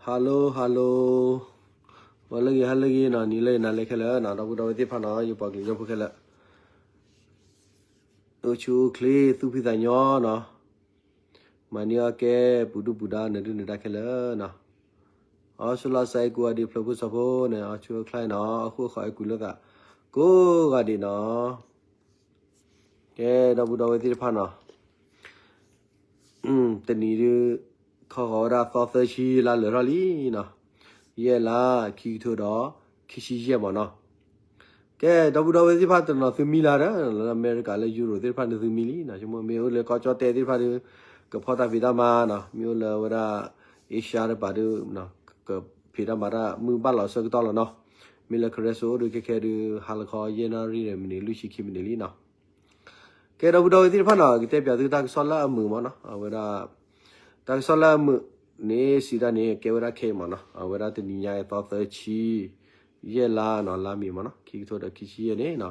Hello hello, ဂီၤလၢအဂ့ၤ ဟါလၢအဂ့ၤနီၤ, နံၤလၢအဂ့ၤ နၤလၢအဂ့ၤခဲလၢာ်နီၤ, ဒီပုၢ်ဒီဝဲၢ်သ့ၣ်တဖၣ်နီၤ, ယပှၤကလုာ်ကညီဖိခဲလၢာ်, အိၣ်ဆူၣ်အိၣ်ချ့ သူၣ်ဖှံသးညီနီၤ, မၤန့ၢ်အီၣ်ကဲ ပူၤဒုၣ်ပူၤဒါ နၢၤဒုၣ်နၢၤဒါခဲလၢာ်နီၤ, အီၣ်ဆူၣ်လီၤစဲး အဲၤကူၣ်အီၤဒံး ဖျိးဖိစီၤဖိန့ၣ်, အိၣ်ဆူၣ်အိၣ်ချ့နီၤ, အဃိအဃိး အဲၤကူၣ်လိာ်သး ကိးဂၤဒဲးနီၤ, ကဲ ဒီပုၢ်ဒီဝဲၢ်သ့ၣ်တဖၣ်နီၤ, တနံၤဒုး ခီဃီၤဝဲဒၣ်သီသၢဆံ လါလၢာ်ထီၣ်လံနီၤ, ယဲၢ်လါ ခံကထိဒီး ခံဆံယဲၢ်မးနီၤ, ကဲ ဒီပုၢ်ဒီဝဲၢ်သ့ၣ်တဖၣ် တနီၤသုမံလၢၤဒီး လၢအမဲရကၤ လၢယူရိးသ့ၣ်တဖၣ်န့ၣ် သုမံလံနီၤ, ဆိကမိၣ်မ့ၢ်အိၣ်လၢကီၢ်ကၠီၣ်တဲာ်သ့ၣ်တဖၣ်ဒုး ကဖီၣ်တၢ်ဖံးတၢ်မၤနီၤ, မ့ၢ်အိၣ်လၢဝဲဒၣ် အ့ရှါတပၤဒုး ကဖံးတၢ်မၤတၢ် မုၢ်ဘၣ်လီၤဆၢကတီၢ်လီၤနီၤ, မ့ၢ်လၢ Karen စိအိၣ်ဒုး ခဲခဲဒုး ဟါလီၤခီ ယဲၢ်နၣ်ရံၣ်ဒီး မံးနံး လွံၢ်ဆံခံမံးနံးလံနီၤ, ကဲ ဒီပုၢ်ဒီဝဲၢ်သ့ၣ်တဖၣ်နီၤ, ကတဲပၠးသုတၢ်ကစီၣ်လၢအမုာ်မးနီၤ, အဝဲဒၣ် တၢ်ကစီၣ်လၢအမုာ်န့ၣ် စံးတၢ်န့ၣ် ကဲဝဲဒၣ်ခဲအံၤမးနီၤ, အဝဲဒၣ်တနံၤညါအံၤ သီသၢဆံ ယဲၢ်လါနီၤ, လါမ့ၤမးနီၤ, ခံကထိဒီးခံဆံယဲၢ်န့ၣ်နီၤ,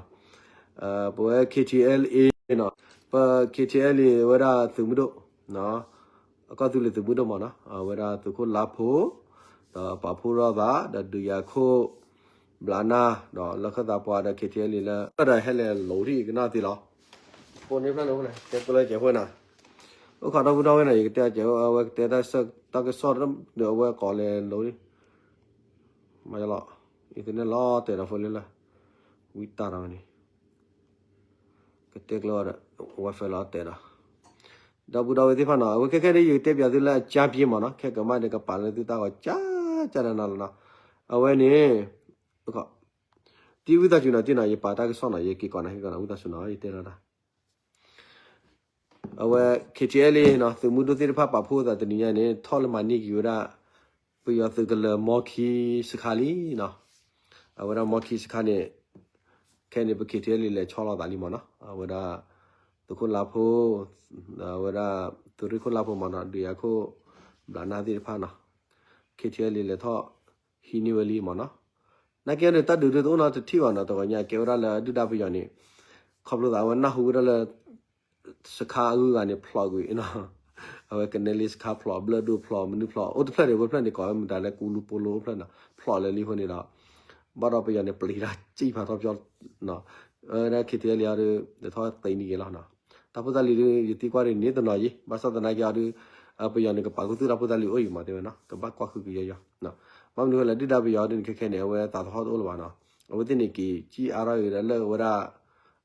ပဝဲ K T L A နီၤ, ပ K T L A ဝဲဒၣ်သုးမုၢ်ဒိၣ် ကီၢ်သူလ့ၤသုးမုၢ်ဒိၣ်မးနီၤ, အဝဲဒၣ်သုးခိၣ်လါဖိ ဒီးပာ်ဖှိၣ်ထီၣ်သး ဒီးဒုးယၤခိၣ် ဘျးနၢ် ဒီးလီၢ်ခၢၣ်သးပှၢ်ဒီး K T L A လၢ ဒီးဟဲလဲၤလိၤထံၣ်ကနၣ်သ့လီၤ, ဖိန့ၣ်ဖျၢၣ်န့ၣ် တဲပလၢကဲးဖိနၤ, အိၣ်ခိးဒီပုၢ်ဒီဝဲၢ်နီၤ, ယကတဲကဲး အဝဲကတဲတၢ်ကစီၣ် ဒီးအဝဲကိးလဲၤလိၤ မၤလီၤ, အံၤသ့ၣ်န့ၣ်လီၤတဲာ်ဒီးဖိလၢလၢ ဝံတၢ်ဒီးဝဲန့ၣ် ကတဲကျၢၤဒီး wifi လီၤတဲာ်ဒီး ဒီပုၢ်ဒီဝဲၢ်သ့ၣ်တဖၣ်နီၤ, အဝဲခဲခဲန့ၣ် ယကတဲပၠးသုလၢအကၠါပျ့မးနီၤ, ခဲကမၣ်န့ၣ် ကပာ်လၢသုတၢ်ဂီၤကၠါကၠါနးနးလီၤနီၤ, အဝဲန့ၣ် တံၢ်ဝံသးစူၤနီၤ, တံၢ်နီၤ, ယပာ်တၢ်ကစီၣ်နီၤ, ယက့ၤကိးနၤဟ့ၣ်ကီးနီၤ, ဝံသးစူၤနီၤ, ယတဲလီၤတၢ် အဝဲ K T L A နီၤ, သုးမုၢ်ဒိၣ်သ့ၣ်တဖၣ်ပာ်ဖှိၣ်သးတနံၤညါန့ၣ် ထီၣ်လၢမၤန့ၢ်က့ၤဝဲဒၣ် ပယီၤသုးကလၢၤမီခံစခါလံနီၤ, အဝဲဒၣ်မီခံစခါန့ၣ် ခဲန့ၣ် ပ K T L A လဲၤဆီလီၤသးလံမးနီၤ, အဝဲဒၣ် သုးခိၣ်လါဖိ အဝဲဒၣ် သုးရ့ၣ်ခိၣ်လါဖိမးနီၤ, ဒုးယၤခိၣ် ဘျးနၢ်သ့ၣ်တဖၣ်နီၤ, K T L A လဲၤထီၣ်ဟံးန့ၢ်ဝဲလံမးနီၤ, နာ်က့န့ၣ် တၢ်ဒုးဒုးတအိၣ်နီတထံၣ်ဘၣ်နီၤ, တဂီၤညါကဲဝဲဒၣ်လၢဒုၣ်ဒါပယီၤန့ၣ် ခီဖျိသးအဝဲနၢ်ဟူဝဲဒၣ်လၢ စခါအဂုၤအဂၤန့ၣ် ဖျိးကွံာ်နီၤ, အဝဲကနဲလ့စခါဖျိး ဘျၢၣ်ဒိၣ်ဖျိး မနုၤဖျိး အိၣ်တဖျၢၣ်န့ၣ် ဝဲဖျၢၣ်န့ၣ် ကိးဝဲမတၤလဲၣ် ကူလူပိလိအိၣ်ဖျၢၣ်နီၤ, ဖျိးလၢလံအဃိန့ၣ်ဒီး ဘၣ်ဒီးပယီၤန့ၣ် ပျံၤတၢ်စံၣ်ဖးထီၣ်ပျီ အဝဲဒၣ် K T L A အံၤဒီး လဲၤထီၣ်သ့န့ၢ်က့ၤလီၤနီၤ, တၢ်ဖိတၢ်လံၤဒုး ယသံကွၢ်ဒုးန့ၣ်တနီၤယံၤ ဘၣ်ဆၣ်သနာ်က့အီၤဒုး ပယီၤန့ၣ် ကပာ်ခူသူၣ်တၢ်ဖိတၢ်လံၤအိၣ်အံၤမး တဲဝဲနီၤ, ကဘၣ်ကွၢ်ဃုကယီယီ ဘၣ်မနုၤဃိလဲၣ် ဒုၣ်ဒါပယီၤဒုးန့ၣ် ခဲခဲန့ၣ် အဝဲသးသဟီၣ်တအိၣ်လၢၤဘၣ်နီၤ, အဝဲသ့ၣ်န့ၣ်က့ၤစံၣ်အါထီၣ်ဂ့ၤဒီးလၢဝဲဒၣ်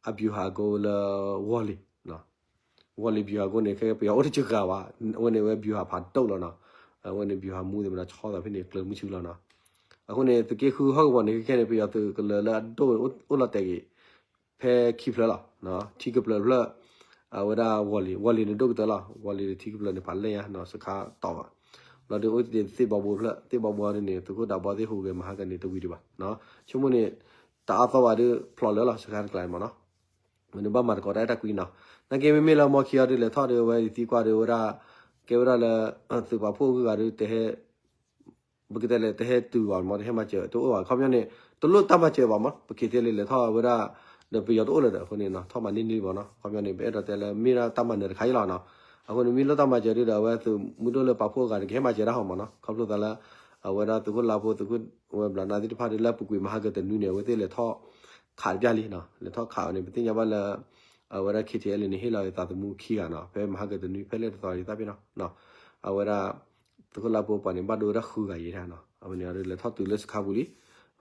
အဗျူဟာကုန်းလၢ ဝီၤလံၤ ဝီၤလံၤ ဗျူဟာကုန်းန့ၣ် ခဲပယီၤအိၣ်တစှၤဘၣ်, အဝဲန့ၣ်ဝဲ ဗျူဟာ ဖးဒိၣ်လီၤနီၤ, အဝဲန့ၣ် ဗျူဟာမှူး သ့ၣ်မတၤဆီသးဖဲန့ၣ် ကျၢၤမုၢ်ဆူလီၤနီၤ, အဃိန့ၣ် သုးက့ဃုဟီၣ်ကဝီၤန့ၣ် ခဲခဲန့ၣ် ပယီၤသုးကလၢၤလၢအဒိၣ်အိၣ်လီၤတဲာ်ဂ့ၤ ဖဲခံဖျၢၣ်လီၤ, ထံကပျၢၤတဖျၢၣ် အဝဲဒၣ်ဝီၤလံၤ ဝီၤလံၤန့ၣ်ဒိၣ်ကတၢၢ်လီၤ, ဝီၤလံၤဒီးထံကပျၢၤန့ၣ် ပာ်လဲၢ်ညါနီၤ စခါတီၢ်ဘၣ်, ဘျီဒုးအိၣ်တ့ၢ်သ့ၣ်ဘီဘိတဖျၢၣ် သ့ၣ်ဘီဘိအံၤဒုးန့ၣ် သုးခိၣ်ဒးဘီသ့ၣ်ဟူးဂဲၤမၤဟါကန့ၣ် တဝံၤဒံးဘၣ်, ဆိကမိၣ်န့ၣ် တအါသီဘၣ်ဒုး ဖျိးလၢာ်လီၤ စခါတကျါန့ၣ်မးနီၤ, မ့ၢ်ဒုးဘၣ်မၤသကိးတၢ်အဲၣ်တၢ်ကွံနီၤ, နာ်က့မ့မ့ၢ်လၢမီခံအံၤဒုး လဲၤထီၣ်ဒုး အဝဲယသံကွၢ်ဒုးဝဲဒၣ် ကဲဝဲဒၣ်လၢ သုးပာ်ဖှိၣ်အဂုၤအဂၤဒုး တဟဲ ပကတဲလဲၣ် တဟဲတုၤဘၣ်မး တဟဲမၤစၢၤတအိၣ်ဘၣ် ခီပညီန့ၣ် တလိၣ်တၢ်မၤစၢၤဘၣ်မး ပ K T L A လဲၤထီၣ်ဝဲဒၣ် ဒီးပယီၤတအိၣ်လၢၤဒီး အဃိန့ၣ်နီၤ ထီၣ်မၤန့ၢ်န့ၢ်ဘၣ်နီၤ ခီပညီန့ၣ် ပအဲၣ်ဒိးတဲလၢ မ့ၢ်ဒၣ်တၢ်မၤနၢၤတခါအံၤလီၤနီၤ အဃိန့ၣ် မ့ၢ်လိၣ်တၢ်မၤစၢၤဒုးဒီး အဝဲသုးမုၢ်ဒိၣ်လၢပာ်ဖှိၣ်အဂၤန့ၣ် ကဟဲမၤစၢၤတၢ်ဟီမးနီၤ ခီဖျိသးလၢ အဝဲဒၣ်သုးခိၣ်လါဖိ သုးခိၣ်ဝဲဘျးနါသ့ၣ်တဖၣ်ဒုး လၢအပူၤကွံာ်မဟါကတနွံန့ၣ် အဝဲသ့ၣ်လဲၤထီၣ်ခးတပျၢ်လံနီၤ လဲၤထီၣ်ခးအီၤန့ၣ် ပသ့ၣ်ညါဘၣ်လၢ အဝဲဒၣ် K T L A န့ၣ် ဟ့ၣ်လီၤသးသမူခံဂၤနီၤ ဖဲမဟါကတနွံ ဖဲလဲၣ်တသီန့ၣ် သးပ့ၤနီၤ အဝဲဒၣ် သုးခိၣ်လါဖိပှၤန့ၣ် ဘၣ်ဒိဝဲဒၣ်ဃုဂၤယဲၢ်နီၤ အဝဲန့ၣ်အီၤဒုး လဲၤထီၣ်တုၤလၢစခါပူၤ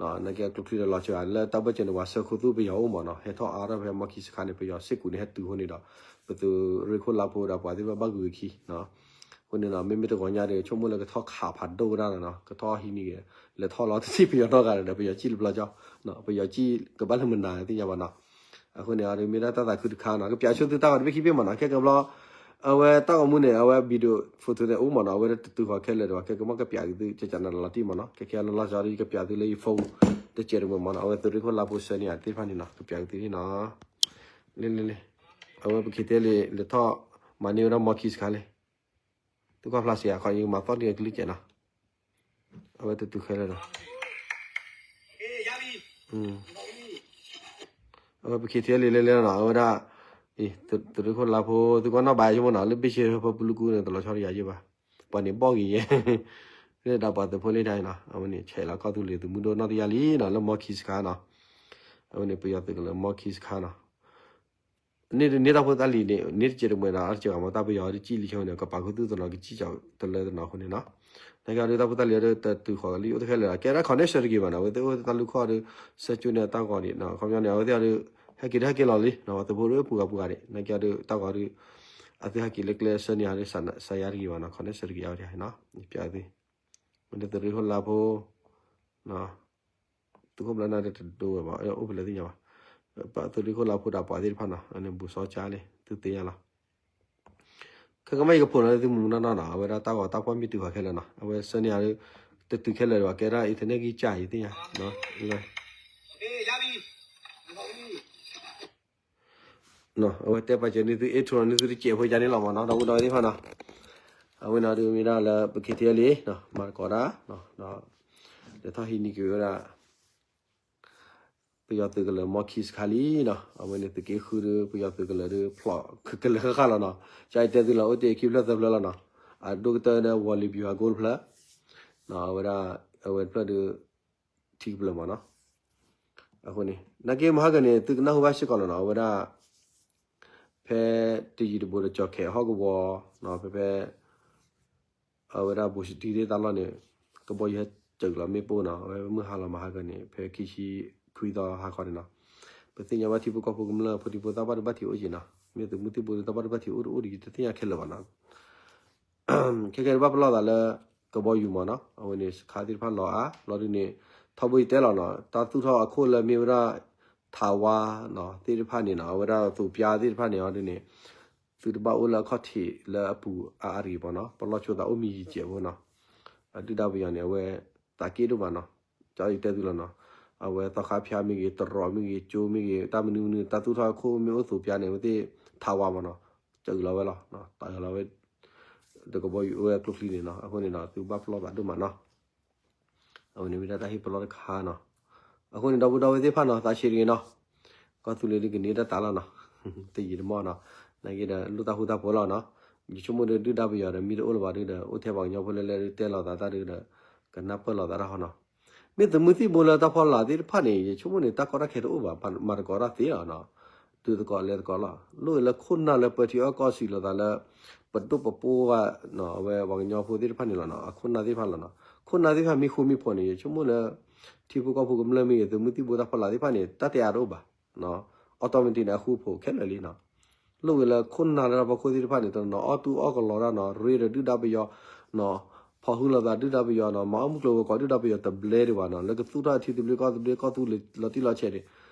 လံ နာ်က့အကျိချံဒီးလီၤစှၤ လၢတၢ်ဘၢၣ်စၢၤန့ၣ် ပှၤဆှၢခူသူၣ်ပယီၤအိၣ်မးနီၤ ဟဲထီၣ်အါထီၣ်ဖဲမီခံစခါန့ၣ် ပယီၤစ့ၢ်ကီးန့ၣ် ဟဲတုၤအဃိန့ၣ်ဒီး ပသုးရ့ၣ်ခိၣ်လါဖိဒီးပှၤသ့ၣ်တဖၣ်ဘၣ်ဂုၤအခံနီၤ အဃိန့ၣ်နီၤ မ့မ့ၢ်တဂီၤညါဒီး ဆိကမိၣ်လၢကထီၣ်ခးဖးဒိၣ်ဝဲဒၣ်လီၤနီၤ ကထီၣ်ဟံးန့ၢ်က့ၤ လဲၤထီၣ်လီၤတထံၣ်ပယီၤနီတဂၤဒီး ပယီၤစံၣ်လၢပျီကၠီ ပယီၤစံၣ်ကဘၣ်လၢမနုၤသ့ၣ်ညါဘၣ်နီၤ အဃိန့ၣ်အီၤဒုး မ့ၢ်ဒၣ်တၢ်သးခုတခါနီၤ ကပျးဆိသုတၢ်ဂီၤတဘ့ၣ်ခံဘ့ၣ်မးနီၤ ခဲကဘျီ အဝဲတၢ်ဂီၤမူန့ၣ် အဝဲ video photo န့ၣ် အိၣ်မးနီၤ အဝဲဒၣ်တတုၤဃီၤခဲလၢာ်ဒီး ခဲကမီၣ်ကပျးက့ၤသု ကကနၤလီၤတံၢ်မးနီၤ ခဲခဲအလီၤလီၤဆီဒီး ယကပျးသုလၢယ phone တစဲးတမှဲၤမးနီၤ အဝဲသုးရ့ၣ်ခိၣ်လါဖိဆှၢန့ၢ်ယၤသ့ၣ်တဖၣ်န့ၣ်နီၤ ကပျးက့ၤသုန့ၣ်နီၤ လ့လ့လ့ အဝဲပ K T L A လဲၤထီၣ် မၤန့ၢ်ဝဲဒၣ်မီခံစခါလံ သုကွၢ်ဖျါစ့ၢ် အခီယကမၤသီၣ်န့ၢ်အကလုၢ်ကဲနီၤ အဝဲတတုၤခဲလၢာ်ဒီး အဝဲပ K T L A လဲၤလဲၤနီၤ အဝဲဒၣ် သုးရ့ၣ်ခိၣ်လါဖိ သုကွၢ်နီၣ်ဘၣ်ယိမးနီၤ လၢဘ့ၣ်ဆ့ဖဲပလူကူန့ၣ် တလီၤဆီတယၤယဲၢ်ဘၣ် ပှၤန့ၣ်ဘီၣ်ဂ့ၤယဲၢ် လၢဒၣ်ပှၤသုးဖိလံတၢ်အံၤနီၤ အဝဲန့ၣ် ဆဲးလီၤကီၢ်သူလ့ၤသုးမုၢ်ဒိၣ်နီၢ်တယၢ်လံနီၤ လၢမီခံစခါနီၤ, အဝဲန့ၣ် ပယီၤသုးကလၢၤမီခံစခါနီၤ, န့ၢ်တန့ၢ်တၢ်ဖိတၢ်လံၤန့ၣ် န့ၢ်တစဲးတမှဲၤဒီး အါတစဲးဂၤမ့ၢ်တၢ်ပယီၤဒုးကံၣ်လံခဲဝဲန့ၣ် ကပာ်ခူသူၣ်တနီၤ ကစံၣ်ကီၤတလၢတနီၤအဃိန့ၣ်နီၤ, နာ်က့အီၤဒုးတၢ်ဖိတၢ်လံၤအီၤဒုး တတုၤဃီၤလံအိၣ်တခဲလၢာ် ကဲဒၣ် connection တဂ့ၤဘၣ်နီၤ အဝဲသ့ၣ်အိၣ်တၢ်လူၢ်ခီၣ်ဒုး ဆၢကၠိန့ၢ်တၢ်ဂီၤဒံးနီၤ ခီပညီန့ၣ် အဝဲသ့ၣ်အီၤဒုး ဟဲက့ၤဒုးဟဲက့ၤလီၤလံနီၤ ပှၤသုးဖိဒုးပှၤဂၤပှၤဂၤဒံး နာ်က့အီၤဒုး တၢ်ဂီၤဒုး အသုဟဲက့ၤလၢကျဲဆၢန့ၣ်အီၤဒုး စးယါတဂ့ၤဘၣ်နီၤ connection တဂ့ၤအီၤဒံးနီၤ ပျးသု မ့ၢ်ဒ်သုးရ့ၣ်ခိၣ်လါဖိ သုးခိၣ်ဘျီနၢ်ဒဲးတဒိဝဲဘၣ် အိၣ်ဖဲလဲၣ်သ့ၣ်ညါဘၣ်, ပသုးရ့ၣ်ခိၣ်လါဖိဒီးပှၤသ့ၣ်တဖၣ်နီၤ န့ၣ်ဘူးစီကါလံ သုသ့ၣ်ညါလီၤ, ခဲကမၣ်ယကဖိးနီၤလၢသုမုၢ်နီၢ်နီၢ်နီၤ အဝဲဒၣ်တၢ်ဂီၤတၢ်ဖီၣ်မ့ၢ်တုၤဃီၤခဲလၢာ်နီၤ အဝဲဆၢန့ၣ်အီၤဒုး တတုၤခဲလၢာ်ဒံးဘၣ် ကဲဒၣ် internet ဂံၢ်စၢ်ယသ့ၣ်ညါ အဝဲတဲပာ်စၢၤန့ၢ်သု intro န့ၢ်သုတစဲးဖိယါန့ၣ်လီၤမ့ၢ်နီၤ ဒီပုၢ်ဒီဝဲၢ်သ့ၣ်တဖၣ်နီၤ, အဝဲန့ၣ်ဒုးမ့ၢ်ဒၣ်လၢပ KTLA မၤသကိးတၢ် ဒီး လဲၤထီၣ်ဟံးန့ၢ်က့ၤဝဲဒၣ် ပယီၤသုးကလၢၤမီခံစခါလံနီၤ, အဝဲန့ၣ်သုးက့ဃုဒုး ပယီၤသုးကလၢၤဒုး ဖျိးကလၢၤဃၣ်ဃၣ်လီၤနီၤ, ကၠီတဲသုလီၤ အိၣ်တ့ၢ်ခံဖျၢၣ်သၢဖျၢၣ်လီၤနီၤ, အဒိၣ်ကတၢၢ်ဒီး ဝီၤလံၤပျံၤဟးကိတဖျၢၣ်, အဝဲဒၣ် အဝဲတဖျၢၣ်ဒုး ထံကပျၢၤမ့ၢ်နီၤ, အဃိန့ၣ် နာ်က့မဟါကန့ၣ် သုကနၢ်ဟူဘၣ်စ့ၢ်ကီးလီၤနီၤ, အဝဲဒၣ် ဖဲတယံၤတဘူးဒီးကၠီၤခဲးဟီၣ်ကဝီၤ, ဖဲဖဲ အဝဲဒၣ်ဘိၣ်စတံသ့ၣ်တၢ်လီၢ်န့ၣ် ကဘီယူၤဟဲစၢၤကလီၤမ့ၣ်ပိၢ်နီၤ, အဝဲမုၢ်ဟါလီၤမဟါကန့ၣ် ဖဲခံဆံခွံသီဟါခီန့ၣ်နီၤ, ပသ့ၣ်ညါဘၣ်ထံဖိကီၢ်ဖိကမျၢၢ်ဖိဒံဖိသၣ်ဘၣ်ဒိဘၣ်ထံးအိၣ်က့ၤနီၤ, မ့ၢ်သုးမုၢ်သံၣ်ဘိဒုးတၢ်ဘၣ်ဒိဘၣ်ထံးအိၣ်တအိၣ်ဒံး ယတသ့ၣ်ညါခဲလၢာ်ဘၣ်နီၤ ခဲကဲဒုးဘၣ်ပလီၢ်သးလၢ ကဘီယူၤမ့ၢ်နီၤ, အဝဲန့ၣ်စခါသ့ၣ်တဖၣ်လီၤအါ လီၤဒုးန့ၣ် ထီဘိယတဲလီၤနီၤ, တၢ်သူၣ်ထီၣ်အခိၣ်လၢမ့ၢ်ဝဲဒၣ် ထးဝါသ့ၣ်တဖၣ်န့ၣ်နီၤ, အဝဲဒၣ်သိးပျါသ့ၣ်တဖၣ်န့ၣ်အီၤဒုးန့ၣ် သုတဘၣ်အိၣ်လၢအခီၣ်ထံးလၢအပူၤအါအါတဂ့ၤမ့ၢ်နီၤ, ပလီၢ်ဆိသးအိၣ်မံယံာ်ကဲးဖိနီၤ, အဒုၣ်ဒါပယီၤန့ၣ် အဝဲသးက့ၣ်ဒိၣ်မးနီၤ, ကၠီယတဲသုလီၤနီၤ, အဝဲသီခါဖၠါမ့ၢ်ဂ့ၤ တရီးမ့ၢ်ဂ့ၤ ကၠိမ့ၢ်ဂ့ၤ တၢ်မနုၤမနုၤ တၢ်သူၣ်ထီၣ်အခိၣ်မ့ၢ်အိၣ်သိးပျါန့ၣ် အဝဲသ့ၣ်ထးဝါမ့ၢ်နီၤ, ကအုးလီၤဝဲလီၤ, တအုးလီၤဝဲ တကဘီယူၤအိၣ်ဝဲကျိချံန့ၣ်နီၤ, အဃိန့ၣ်ဒီး သုဘၣ်ပလီၢ်သးဒိၣ်မးနီၤ အဝဲန့ၣ်မ့ၢ်ဒၣ်တၢ်ဟ့ၣ်ပလီၢ်တခါနီၤ, အဃိန့ၣ် ဒီပုၢ်ဒီဝဲၢ်သ့ၣ်တဖၣ်နီၤ သးဆံးတဂ့ၤနီၤ, ကီၢ်သူလ့ၤဒုးကန့ၢ်တၢ်သးလီၤနီၤ, တယံာ်တမီၢ်နီၤ, နာ်က့ဒီးလိၣ်တၢ်ဃူတၢ်ဖိးလီၤနီၤ, ယဆိကမိၣ်ဒုး ဒုၣ်ဒါပယီၤဒီးမ့ၢ်တအိၣ်လၢၤဘၣ်ဒုးဒီး အိၣ်ထဲပှၤကညီဖိလၢလၢဒုးတဲလိာ်သးတၢ်ဒုးဒီး ကနၢ်ပၢၢ်လိာ်သးတၢ်ဟီနီၤ, မ့ၢ်သုးမုၢ်သံၣ်ဘိလၢတၢ်ဖီလာ်သ့ၣ်တဖၣ်န့ၣ် ယဆိကမိၣ်န့ၣ် တၢ်ကီတၢ်ခဲတအိၣ်ဘၣ်, မၤသကိးတၢ်သ့လီၤနီၤ, ဒုးသကိးလဲၤသကိးလီၤ, လိၣ်ဂ့ၤလၢခိၣ်နၢ်လၢပၢထံအီၣ်ကီၢ်ဆံးလိာ်သးလၢ ပဒိၣ်ပပှၢ် အဝဲပှၤကညီဖိသ့ၣ်တဖၣ်န့ၣ်လီၤနီၤ, အခိၣ်နၢ်သ့ၣ်တဖၣ်လီၤနီၤ, ခိၣ်နၢ်သ့ၣ်တဖၣ်မ့ၢ်ဃူမ့ၢ်ဖိးန့ၣ် ယဆိကမိၣ်လၢ ထံဖိကီၢ်ဖိကမျၢၢ်မ့ၢ်ဂ့ၤ သုးမုၢ်သံၣ်ဘိတၢ်ဖီလာ်သ့ၣ်တဖၣ်န့ၣ် တၢ်တဲအါတအိၣ်ဘၣ်, automatic န့ၣ် အဃူဖိးခဲလၢာ်လံနီၤ, လိၣ်ဂ့ၤလၢခိၣ်နၢ်လၢတၢ်ဖီခိၣ်သ့ၣ်တဖၣ်န့ၣ် တနီၤနီၤအီၣ်တူၢ်အီၣ်ကလီတၢ်နီၤ, ရ့ဒီးဒုၣ်ဒါပယီၤနီၤ, ဖီၣ်ဟုလိာ်သးဒုၣ်ဒါပယီၤနီၤ, မၤအီၣ်မုၢ်ကျိၤဝဲၤကွာ်ဒုၣ်ဒါပယီၤတဘျဲဒံးဘၣ်နီၤ, လၢကသူၣ်ထီၣ်ထံသဘျ့ကီၢ်သဘျ့ကီၢ်သူလ့ၤလီၤတံၢ်လီၤဆဲးန့ၣ်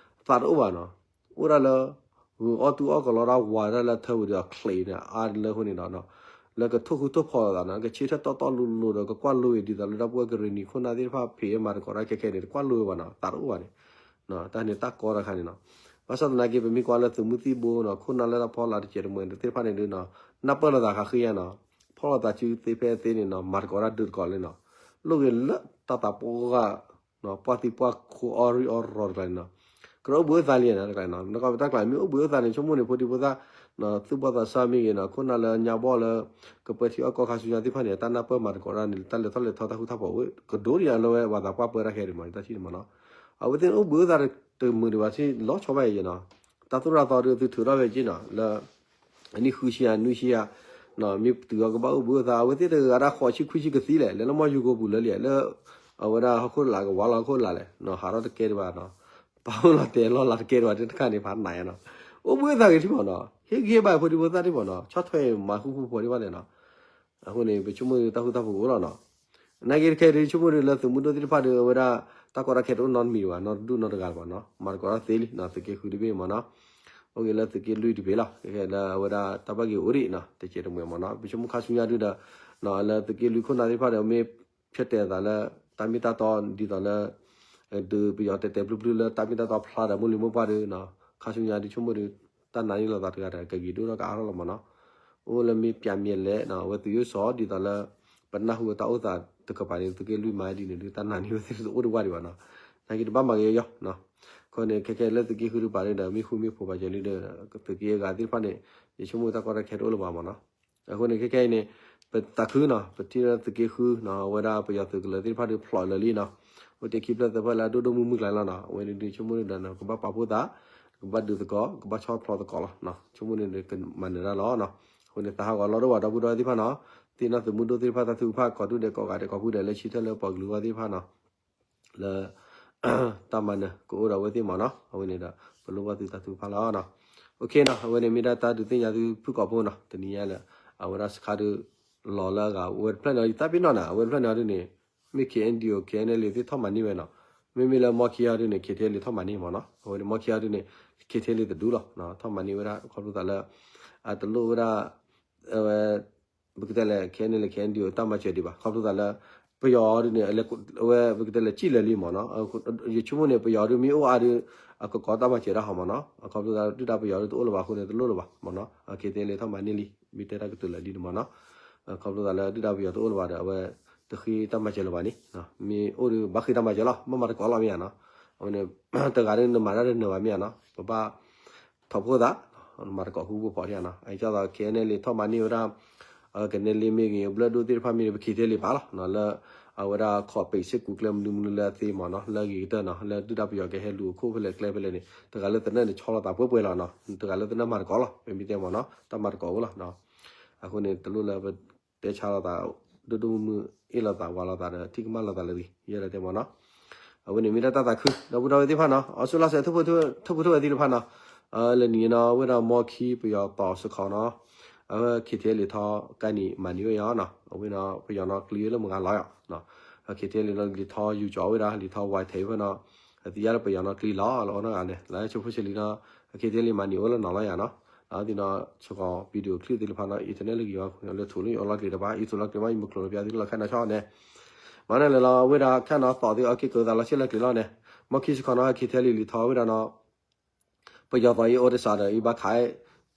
သးတအိၣ်ဘၣ်နီၤ, အိၣ်ဒၣ်လၢ ဂုာ်အီၣ်တူၢ်အီၣ်ကလီတၢ်ဝးတၢ်လၢထၢဝံၤဒီးအချံးန့ၣ် အါလၢအဃိန့ၣ်ဒီး လၢကထိၣ်ဃူထိၣ်ဖိးလိာ်သးနီၤ, ကဆ့ထၢၣ်တီတီလိၤလိၤဒီး ကကွၢ်လိဝဲဒ်သိးလၢတၢ်ပှၢ်ကရ့ၣ်နံၤခိၣ်နၢ်သ့ၣ်တဖၣ်ဖံးမၤသကိးတၢ်ခဲခဲန့ၣ် တကွၢ်လိဝဲဘၣ်နီၤ, သးတအိၣ်ဘၣ်န့ၣ်, တၢ်န့ၣ်တၢ်ကီတခါန့ၣ်နီၤ, ဘၣ်ဆၣ်သနာ်က့ ပမ့ၢ်ကွၢ်လၢသုးမုၢ်သံၣ်ဘိနီၤ, ခိၣ်နၢ်လၢတၢ်ဖီလာ်တစဲးတမှဲၤသ့ၣ်တဖၣ်န့ၣ်ဒုးနီၤ, နၢ်ပၢၢ်လိာ်သးဃးဃ့ယါနီၤ, ဖီၣ်လိာ်သးစုသ့ဖဲသ့န့ၣ်နီၤ, မၤသကိးတၢ်ဒုးသကိးလံနီၤ, လိၣ်ဂ့ၤလၢတၢ်သးပှၢ် ပှၢ်သံပှၢ်ခိအီၣ်ရံၣ်အီၣ်ရီၤတကျါန့ၣ်နီၤ, ကရၢအိၣ်ဘှံးအိၣ်သါလံနီၤ, တကျါနီၤ, နကီၢ်ပတၢ်ကျါ မ့ၢ်အိၣ်ဘှံးအိၣ်သါန့ၣ် ဆိကမိၣ်န့ၣ် ဖိဒံဖိသၣ် သူၣ်ဘီၣ်သးစၢ်မ့ၢ်ဂ့ၤနီၤ, ခိၣ်နၢ်လၢညါဘီၣ်လၢ ကပၢထံအီၣ်ကီၢ်ခါဆူညါသ့ၣ်တဖၣ်န့ၣ် တၢ်နၢ်ပၢၢ်မၤသကိးတၢ်န့ၣ် တၢ်လဲၤထီၣ်လဲၤထီတၢ်ဃူတၢ်ဖိးဝဲ ကဒိၣ်ဒံးလၢဝဲပှၤသးပှၢ်ပၢတၢ်ခဲအံၤမး တၢ်ထံၣ်န့ၣ်မးနီၤ, အဝဲသ့ၣ်န့ၣ်အိၣ်ဘှံးအိၣ်သါတမုာ်ဒံးဘၣ် ထံၣ်လီၤဆီဘၣ်အံၤနီၤ, တၢ်သိၣ်တၢ်သီဒုးသုထုးထီၣ်ဖဲက့နီၤ လၢ အနံၣ်ဃုဆံယါ နွံဆံယါ မ့ၢ်တုၤအီၤကဘၣ်အိၣ်ဘှံးအိၣ်သါ အဝဲသ့ၣ်တဂၤဒၣ်ဃိးဆံခွံဆံကသံလဲၣ် လဲၤလၢမီၢ်ယူၤကိာ်ပူၤလၢလံ လၢ အဝဲဒၣ်ဟီၣ်ခိၣ်လာ်ကဝါလီၤဟီၣ်ခိၣ်လာ်လဲၣ် ဟးထီၣ်တကဲဒံးဘၣ်နီၤ, ပာ်အိၣ်လီၤတဲာ်လီၤလးတကဲဒံးဘၣ် တခါန့ၣ် ဖးနးယါနီၤ, အိၣ်ဘှံးအိၣ်သါဂ့ၤထံၣ်မးနီၤ, ဟ့ၣ်ဂံၢ်ဘၣ်ဖိဒံဖိသၣ်ထံၣ်မးနီၤ, ဆီၣ်ထွဲမၤဃူဃူဖိးဒံးဘၣ်လဲၣ်နီၤ, အဃိန့ၣ် ပဆိကမိၣ်တၢ်ဃူတၢ်ဖိးအိၣ်လီၤနီၤ, နာ်က့တခဲဒုး ဆိကမိၣ်ဒုးလၢသုးမုၢ်ဒိၣ်သ့ၣ်တဖၣ်ဒီး အဝဲဒၣ် တၢ်ကီတၢ်ခဲတအိၣ်နီတမံၤဘၣ် နီတဒူၣ်နီတဂၤလၢၤဘၣ်နီၤ, မၤသကိးတၢ်သ့လံနီၤ သုးက့ဃုတဘ့ၣ်မးနီၤ, အိၣ်ဂ့ၤလၢသုးက့လွံၢ်တဘ့ၣ်လီၤ, ကဲလၢအဝဲဒၣ်တၢ်ဘၣ်ဂ့ၤအိၣ်ဒံးနီၤ တကဲးတမှဲၤမးနီၤ, ပဆိကမိၣ်ခါဆူညါဒုးဒီး လၢသုးက့လွံၢ်ခိၣ်နၢ်သ့ၣ်တဖၣ်ဒီး မ့ၢ်ဖျဲးတဲာ်သးလၢ တၢ်မ့ၢ်တၢ်တီဒ်သိးလၢ ဒုးပယီၤတဲာ်တဲာ်ဘျုးဘျုးလၢတၢ်မ့ၢ်တၢ်တီဖျါဒီးမိၢ်လံၤမိၢ်ပှၢ်ဒီး ခါဆူညါဒုးဆိကမိၣ်ဒီး တၢ်နာ်န့ၢ်လိာ်သးတဂၤဒီး ကဂ့ၤဒိၣ်ထီၣ်ကအါထီၣ်လီၤမးနီၤ, အိၣ်လၢမ့ၢ်ပျးမ့ၢ်လဲၣ် အဝဲသုးယိၣ်စီၤဒ်သိးလၢ ပနၢ်ဟူအတၢ်အိၣ်သးတကပၤန့ၣ် သုးက့လွံၢ်မၤဒ်န့ၣ်ဒုး တၢ်နာ်န့ၢ်ဝဲသ့ၣ်တအိၣ်တဝၢ်ဒံးဘၣ်နီၤ, နာ်က့တဘၣ်မၤက့ၤယီၤ, အဃိန့ၣ် ခဲခဲလၢသုးက့ဃုတကပၤန့ၣ်ဒီး မ့ၢ်ဃူမ့ၢ်ဖိးဘၣ်ကဲလံဒီး သုးက့အဂၤသ့ၣ်တဖၣ်န့ၣ် ယဆိကမိၣ်တၢ်ကီတၢ်ခဲတအိၣ်လၢၤဘၣ်မးနီၤ, အဃိန့ၣ် ခဲခဲအံၤန့ၣ် ပသးခုနီၤ ပထံၣ်လၢသုးက့ဃုနီၤ အဝဲဒၣ်ပယီၤသုးကလၢၤသ့ၣ်တဖၣ်ဒုးဖျိးလၢာ်လံနီၤ, အိၣ်တ့ၢ်ခံဖျၢၣ်သၢဖျၢၣ်လၢအဒိၣ်ဒိၣ်မုၢ်မုၢ်ကျါလီၤနီၤ, အဝဲန့ၣ်ဒုးဆိကမိၣ်န့ၣ်ဒီး ကဘၣ်ပာ်ဖှိၣ်သး, ကဘၣ်ဒုးသကိး ကဘၣ်ဆီၣ်ဖျိးသကိးလီၤ, ဆိကမိၣ်န့ၣ်ဒီးကမၤနၢၤတၢ်လီၤနီၤ, အဃိန့ၣ် သးဟးဂီၤလီၤဒိၣ်ဘၣ်ဒီပုၢ်ဒီဝဲၢ်သ့ၣ်တဖၣ်နီၤ, သ့ၣ်နီၣ်သုးမုၢ်ဒိၣ်သ့ၣ်တဖၣ်တၢ်ထုကဖၣ် ကိးဒူၣ်ဒဲးကိးဂၤဒဲး ကိးဖုဒဲးလၢဆၢထၢၣ်လၢပှၤကလုာ်အဂီၢ်သ့ၣ်တဖၣ်နီၤ လၢ တၢ်မၤနၢၤကအိၣ်ဒီးအဝဲသ့ၣ်မးနီၤ, အဝဲန့ၣ်ဒီး ပလိၣ်ဘၣ်သုတၢ်ထုကဖၣ်လီၤနီၤ, အဝဲန့ၣ် မ့ၢ်ဒၣ်တၢ်ဒုးသ့ၣ်ညါသုဖုၣ်ကိာ်ဖိနီၤ, တနံၤညါလၢ အဝဲဒၣ်စခါဒုး လီၤလၢအဂၤ အဝဲတဖျၢၣ်န့ၣ် ယသးပ့ၤနီၣ်နၤ အဝဲတဖျၢၣ်န့ၣ်အီၤဒုးန့ၣ် မ့ၢ် KNDO KNLA သ့ၣ်ထီၣ်မၤန့ၢ်ဝဲနီၤ, မ့မ့ၢ်လၢမီခံအီၤဒုးန့ၣ် KTLA ထီၣ်မၤန့ၢ်မးနီၤ, အဝဲန့ၣ်မီခံအီၤဒုးန့ၣ် KTLA တဒူလီၤ, ထီၣ်မၤန့ၢ်ဝဲဒၣ် ခီဖျိသးလၢ အတလိၣ်ဝဲဒၣ် အဝဲ ပကတဲလဲၣ် KNLA KNDO တၢ်မၤစၢၤဒံးဘၣ်, ခီဖျိသးလၢ ပယီၤအီၤဒုးန့ၣ် အဝဲ ပကတဲလဲၣ်စံၣ်လၢာ်လံမးနီၤ, ယဆိကမိၣ်န့ၣ် ပယီၤဒုးမ့ၢ်အိၣ်အါဒုး အကကိးတၢ်မၤစၢၤတၢ်ဟီမးနီၤ, ခီဖျိသးဒုၣ်ဒါပယီၤဒုးတအိၣ်လၢၤဘၣ်အဃိန့ၣ် တလိၣ်လၢၤဘၣ်မးနီၤ, KTLA ထီၣ်မၤန့ၢ်လံ မ့ၢ်တဲတၢ်ကတိၤလၢာ်လံန့ၣ်မးနီၤ, ခီဖျိသးလၢဒုၣ်ဒါပယီၤတအိၣ်လၢၤဘၣ်ဒီး အဝဲ တဃ့တၢ်မၤစၢၤလၢၤဘၣ်န့ၣ်, မ့ၢ်အိၣ်ဒုးဘၣ်ဃ့တၢ်မၤစၢၤလီၤ, ဘၣ်မၤသကိးလီၤမ့ၢ်ဧါနီၤ, အဝဲန့ၣ် တဂၤဒုးနမၤတၢ်ဒုးနၢၤဘၣ်မ့ၢ်ဧါနီၤ, ပဘၣ် ထီၣ်ဖှိၣ်သး မၤသကိးဃူဖိဖီထံနီၤ, အကၢ်သိး KNLA ထီၣ်မၤန့ၢ်ဝဲဒၣ် ကနဲလ့မ့ၢ်ဂ့ၤ အဘျၢၣ်ဒိၣ်သ့ၣ်တဖၣ်မ့ၢ်ဂ့ၤ ပ KTLA ပာ်လီၤ လၢ အဝဲဒၣ်ခီးပံးစ့ၢ်ကီးကျဲမနုၤမနုၤလၢအသ့မးနီၤ, လၢအဂ့ၤကတၢၢ်နီၤ, လၢဒုၣ်ဒါပယီၤကဟဲလူၤအခိၣ်ဖဲလဲၣ်ကျဲဖဲလဲၣ်န့ၣ် တဂၤလၢသနၢၣ်န့ၣ်ဆီလီၤသးပှဲၤပှဲၤလီၤနီၤ, တဂၤလၢသနၢၣ်မၤသကိးလီၤ ပမ့ၢ်တဲမးနီၤ, တၢ်မၤသကိးဝဲလီၤ, အဃိန့ၣ် တလိၣ်လၢပတဲဆါလိာ်သး ဒိၣ်ဒိၣ်မုၢ်မုၢ် အ့ၣ်လိာ်သးဝးလိာ်သးဒီး ထံၣ်ကမၣ်လိာ်သးလၢၤဂ့ၤ ယဲဒၣ်တဲမးနီၤ, အဝဲန့ၣ်မ့ၢ်ဒၣ်တၢ်သးခု ဒီပုၢ်ဒီဝဲၢ်သ့ၣ်တဖၣ်နီၤ, အီစူလါစဲး ထိၣ်ဖိထိၣ်ဝဲသ့ၣ်တဖၣ်နီၤ, လၢနံၤနီၤ အဝဲဒၣ်မီခံပယီၤသီးစခီနီၤ, အဝဲ KTLA ထီၣ်ကါနံၤမၤန့ၢ်ဝဲယီၤနီၤ, အဝဲနီၤ ပယီၤနီၤကျံဝဲလၢမုၢ်ဂၤလီၤယီၤ, KTLA နီၤ လံၤထီယူၤကၠီဝဲဒၣ် လံၤထီဝါထဲးဝဲနီၤ, အသံယါလၢပယီၤနီၤကျံလီၤလီၤအီနီၢ်ဂၤန့ၣ် လၢဆိဖိဆဲးလံနီၤ, KTLA မၤန့ၢ်အိၣ်လၢနီၤလီၤယၤနီၤ, လၢသ့ၣ်နီၤ စခီ video clip သ့ၣ်တဖၣ်နီၤ internet လၢဂံၤဝဲ လၢထူလၢယအိၣ်လီၤကျဲၤတဘၣ် ယထူလီၤကျဲၤမး ယမၤချိးလီၤပျးသုလီၤခဲနီၤဆီန့ၣ်, မၤန့ၣ်လၢလီၤ အဝဲဒၣ်ခဲနီၤသီးသ့ၣ်အီၤက့ၤကၢၤသးလီၤဆ့လၢကျဲၤလီၤန့ၣ်, မီခံစခီနီၤ KTLA လံၤထီဝဲဒၣ်နီၤ ပယီၤသီးအံၤအိၣ်တစးဒီး အံၤဘၣ်ခး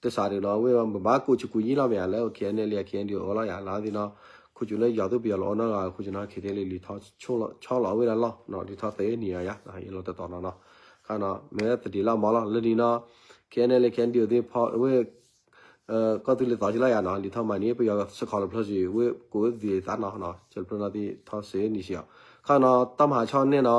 တစးဒီးနီၤ အဝဲမ့ၢ်ဘၣ်ကိးဆူးကိးယံာ်လီၤမ့ၢ်ဧါ လၢ KNLA KNDO အီၤလီၤယၤ လၢသ့ၣ်နီၤ ခိၣ်စူၤလၢယီၤသုပယီၤလီၤအီနီၢ်ဂၤ ခိၣ်စူၤနီၤ KTLA လံၤထီ ဆီလီၤဝဲဒၣ်လီၤ လံၤထီသ့နံၤအီၤယၤ ယလီၤတတီၤနီၤနီၤ, ခါနီၤ မ့ၢ်သဒံးလီၤမးလီၤ လၢနံၤနီၤ KNLA KNDO သ့ၣ်ဖီဝဲ ကီၢ်သူလ့ၤသီးကလီၤယၤနီၤ လံၤထီမၤန့ၢ်ပယီၤစခီလၢဖျၢၣ်စံး ဝဲကိးသ့ၣ်သးနီၤ ဆၢဖျၢၣ်နီၤသ့ၣ်ထီသ့နံၤစံးအီၤ, ခါနီၤ တၢ်မၤဟးဆီၣ်န့ၣ်နီၤ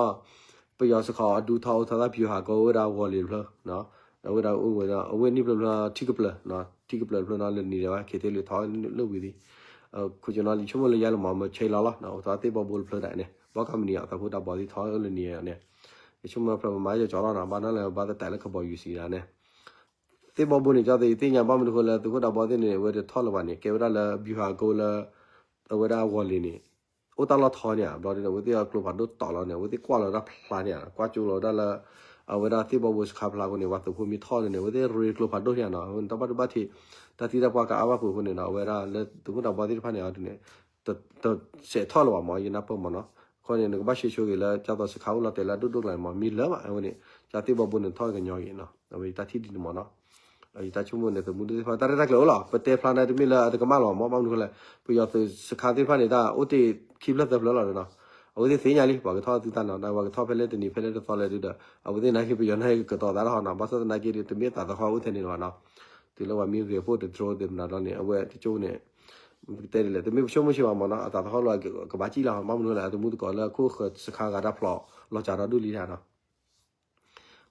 ပယီၤစခီအဒူထီအိၣ်ထီၣ်တၢ်ပျူၤဟးကီဝဲဒၣ်ဝီၤလ့ၤတဖျၢၣ်, အဝဲဒၣ်အိၣ်ဝဲဒၣ် အဝဲန့ၣ်ဖျၢၣ်ဖျၢၣ်ထံကပျၢၤ, ထံကပျၢၤတဖျၢၣ်နီၤ လၢနံၤဒဲးဝဲ KTLA လံၤထီလၢဝံၤသ့ၣ်, ခိၣ်စူၤနီၤ လံၤဆိကမိၣ်လၢယါလၢမၤမၢဆဲးလီၤလီၤ အိၣ်ထီၣ်သ့ၣ်ဘီဘိတဖျၢၣ်ဒၣ်န့ၣ် ဘီကီမနံၤအသးဖိတၢ်ဘီသ့ၣ်ထီလၢနံၤန့ၣ်, ယဆိကမိၣ်ဖျၢၣ်မၤယကၠီလီၤနီၤ ဘၣ်နီၤလၢဘၣ်သတးလၢကဘီယူၤစံးဒၣ်န့ၣ် သ့ၣ်ဘီဘိန့ၣ် ကၠီသ့ၣ်ယသ့ၣ်ညါဘၣ်မနုၤဃိလၢသုးခိၣ်ဒးဘီသ့ၣ်န့ၣ် အဝဲတထီၣ်လၢၤဘၣ်န့ၣ် ကဲဝဲဒၣ်လၢဘျူၤဟးကိလၢ အဝဲဒၣ်ဝီၤလ့ၤန့ၣ် အိၣ်တၢ်လီၢ်ထီန့ၣ် ဘျီဒ်န့ၣ် အဝဲသ့ၣ်အကျိဖးဒိၣ်တီၤလီၤန့ၣ် အဝဲသ့ၣ်ကွၢ်လီၤတၢ်ဖျါန့ၣ် ကွၢ်ကၠိလီၤဝဲဒၣ်လၢ အဝဲဒၣ်သ့ၣ်ဘီဘိစခါဖျါအဃိန့ၣ် ပှၤသုးဖိမ့ၢ်ထီၣ်န့ၣ် အဝဲသ့ၣ်ရ့ကျိဖးဒိၣ်န့ၣ်နီၤ အဃိန့ၣ် တၢ်ဘၣ်ဒိဘၣ်ထံး တၢ်သံတၢ်ပှၢ်ကအါဘၣ်ဖုးအဃိန့ၣ်နီၤ အဝဲဒၣ်လၢသုးခိၣ်ဒးဘီသ့ၣ်တဖၣ်န့ၣ်အီၤဒ်န့ၣ် တစဲးထီၣ်လၢၤဘၣ်မး ယနၢ်ပၢၢ်မးနီၤ အဃိန့ၣ် နကဘၣ်ရှဲဆိဂ့ၤလၢ ကၠီသီးစခါအိၣ်လီၤတဲာ်လၢအဒိၣ်ဒိၣ်ကျါန့ၣ်မး မ့ၢ်လၢမး အဝဲန့ၣ် ကၠီသ့ၣ်ဘီဘိန့ၣ်ထီၣ်ကညီဂ့ၤနီၤ အဝဲယတၢ်ထံၣ်ဒ်န့ၣ်မးနီၤ ယတၢ်ဆိကမိၣ်န့ၣ် သုးမုၢ်ဒိၣ်သ့ၣ်တဖၣ် တၢ်ရဲၣ်တၢ်ကျဲၤအိၣ်လီၤ ပတဲဖျါန့ၣ် တမ့ၢ်လၢအတကမၣ်လီၤ မး ဘၣ်မနုၤဃိလဲၣ် ပယီၤသုးစခါသ့ၣ်တဖၣ်န့ၣ် တၢ်အိၣ်တ့ၢ်ခံဖျၢၣ်သၢဖျၢၣ်လီၤနီၤ အဝဲသ့ၣ်သ့ၣ်ညါလံ ပှၤကထီၣ်သုတၢ်နီၤ ပှၤကထီၣ်ဖဲလဲၣ်တနံၤဖဲလဲၣ်တသီလဲၣ်ဒုဒီး အဝဲသ့ၣ်နာ်က့ ပယီၤနာ်က့ကတီၤသးတၢ်ဟီနီၤ ဘၣ်ဆၣ်သနာ်က့ဒီး တမ့ၢ်အသးသဟီၣ်အိၣ်ထဲန့ၣ်လၢၤဘၣ်နီၤ တုၤလၢပှၤမ့ၢ်ဂဲၤဖှိၣ်တဒြိသ့ၣ်မနုၤဒီးန့ၣ် အဝဲတကၠိန့ၣ် ပကတဲဒ်လဲၣ် တမ့ၢ်ပဆိကမိၣ်ဆံးဘၣ်မးနီၤ အသးသဟီၣ်လီၤကဘၣ်စံၣ်လီၤ ဘၣ်မနုၤလဲၣ် အတမူတကိးလၢအခိၣ်ဃၢၤစခါဂၤတၢ်ဖျိး လီၤစှၤဒီးဒူၣ်လံတၢ်နီၤ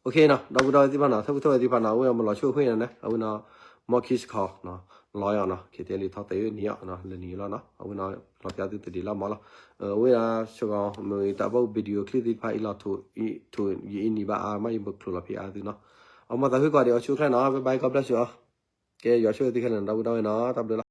OK နီၤ ဒီပုၢ်ဒီဝဲၢ်သ့ၣ်တဖၣ်နီၤ ထီၣ်ခိၣ်ထီၣ်ဝဲသ့ၣ်တဖၣ်နီၤ အဝဲမၤလီၤဆိၣ်အဃိန့ၣ် အဝဲနီၤ မီခံစခီ လီၤယီၤနီၤ KTLA ထီၣ်သ့ဝဲနံၤအီၤ လၢနံၤလီၤနီၤ အဝဲနီၤ လီၤပျးသုတဒံးလီၤမးလီၤ အဝဲဒၣ်စဂီၤ မ့ၢ်တၢ်ဘၣ် video clip သ့ၣ်တဖၣ်အံၤလီၤ ထိးယအံၤနံၤဘၣ်အါမး ယဘၣ်ချိးလီၤဖဲအါသုနီၤ အမၤသးခုကိးဂၤဒဲး အီၤဆိၣ်ချ့နီၤ bye bye God bless you all ကဲ ယွၤဆိၣ်ဂ့ၤသုခဲလၢာ်နီၤ ဒီပုၢ်ဒီဝဲၢ်နီၤ တၢ်ဘျုးလီၤ